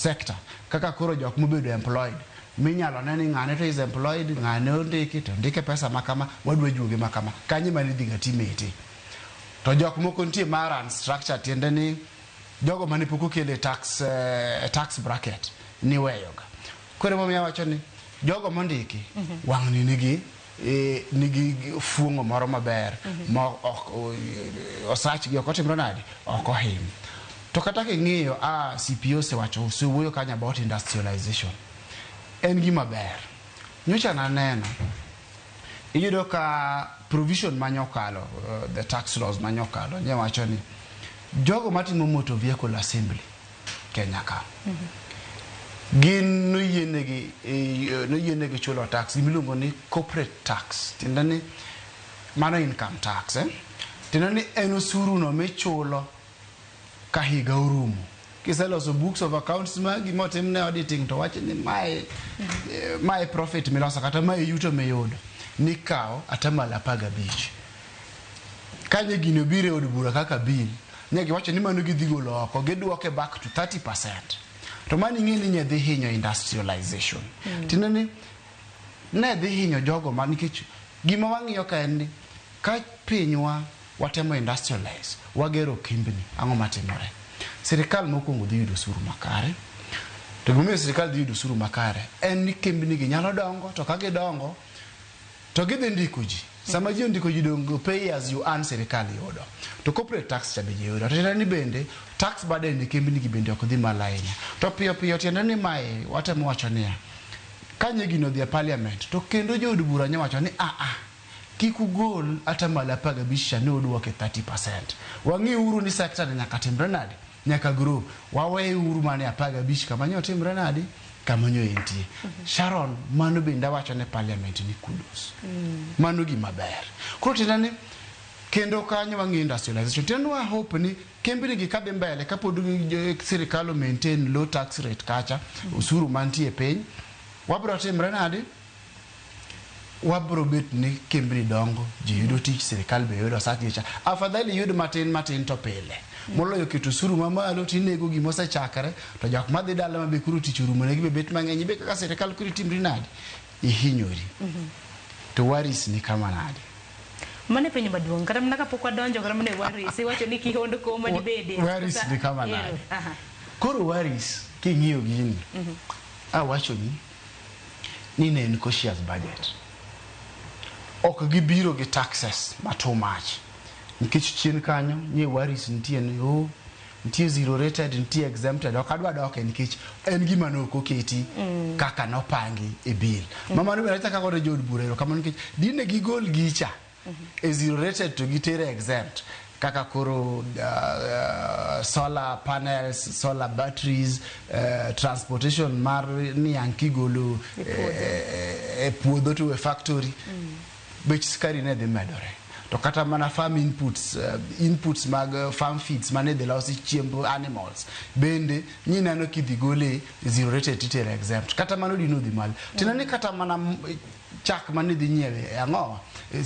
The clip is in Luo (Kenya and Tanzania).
sector kaka koro jok mobedo employed minyalo ne ni ng'ane to is employed, ng'ane ondiki to ondike pesa makama, wadwa juoge makama, kanyo ema nidhi ga timete. To jok moko nitie mar unstructured, tiende ni jogo mane pok okel e tax bracket niweyoga. Koro emomiyo awacho ni jogo mondiki wang'ni nigi fuong'o moro maber ma ok osachgi ok otimre nade, ok ohim. To kata king'iyo a CPO osewacho, osewuoyo kanyo about industrialization, en gima ber. Nyocha naneno iyudo ka provision manyokalo, the tax laws manyokalo nye wacho ni jogo matimo motor vehicle assembly Kenya ka gin noyienegi chulo tax gimiluongo ni corporate tax, tiende ni mano income tax, eh? Tiende ni en osuru no michulo ka higa orumo kiseloso books of accounts magi motimne auditing to wacho ni mae profit miloso kata mae yuto miyudo nikawo 15%. Kanyo gini obiro e od bura kaka bill, ne giwacho ni mano gidhi golo oko, gidwoke back to 30%. To mano ing'e ni ne dhi hinyo industrialization. Tiende ni ne dhi hinyo jogo ma, nikech gima wang'iyo ka en ni ka pinywa watemo industrialize, wagero kembni, ang'o matimore? Sirikal mokwongo dhi yudo osuru makare. To gimomiyo sirikal dhi yudo osuru makare en ni kembni gi nyalo dongo, to ka gidongo to gidhi ndiko ji. Sama ji ondiko ji dongo, pay as you earn, sirikal yudo. To corporate tax cha be ji yudo. To tiende ni bende tax burden e kembni gi bende ok dhi malo ahinya. To piyo piyo, tiende ni mae watemo wacho niya, kanye gino odhi e parliament to kendo jood bura nyowacho ni a kik ugol 15% cha, ne udwoke 30%. Wang'iuru ni sector ni nyaka timre nade, nyaka grow. Waweuru mana e 15 kama nyo timre nade, kama nyo entie. Sharon, mano bende awacho ne parliament ni kudos. Mano gima ber. Koro tiende ni kendo kanyo wang'iyo industrialization. Tiende ni wa hope ni kembni gi kadhi mbele kapod sirikal o maintain low tax rate kacha, osuru mantie piny, wabro timre nade? Wabro bet ni kembni dongo, ji yudo tich, sirikal be yudo osach cha. Afadhali yud matin matin to pile moloyo keto osuru mamalo tinego gima osechakre, to jok madhi dala ma be koro tich orumo negi be bet mang'eny. Ibe kaka sirikal koro itimri nade? Ihinyori. To waris ni kama nade? Mano e penjo maduong'. Kata mana kapok wadonjo kata mana e waris, iwacho ni kihondko ma dibede. Waris ni kama nade? Koro waris king'iyo gini, awachoni ni ne en cautious budget. Ok gibiro gi taxes ma too much. Nikech chien kanyo nye waris nitie ni oh, nitie zero rated, nitie exempted. Ok adwa doke nikech en gima ne ok oketi kaka nopangi e bill. Ma mano bende achako agone jood bura erokamano, nikech dine gigol gicha e zero rated to gitere exempt kaka koro solar panels, solar batteries, transportation mar niang' kigolo e puodho to e factory, bech sukari ne dhi medore. To kata mana farm inputs, inputs mag farm feeds mane dhi losi chiemb animals bende nyineno kidhi gole zero rated titere exempt, kata mano dino dhi malo. Tiende ni kata mana chak mane dhi nyiewe e ang'owa e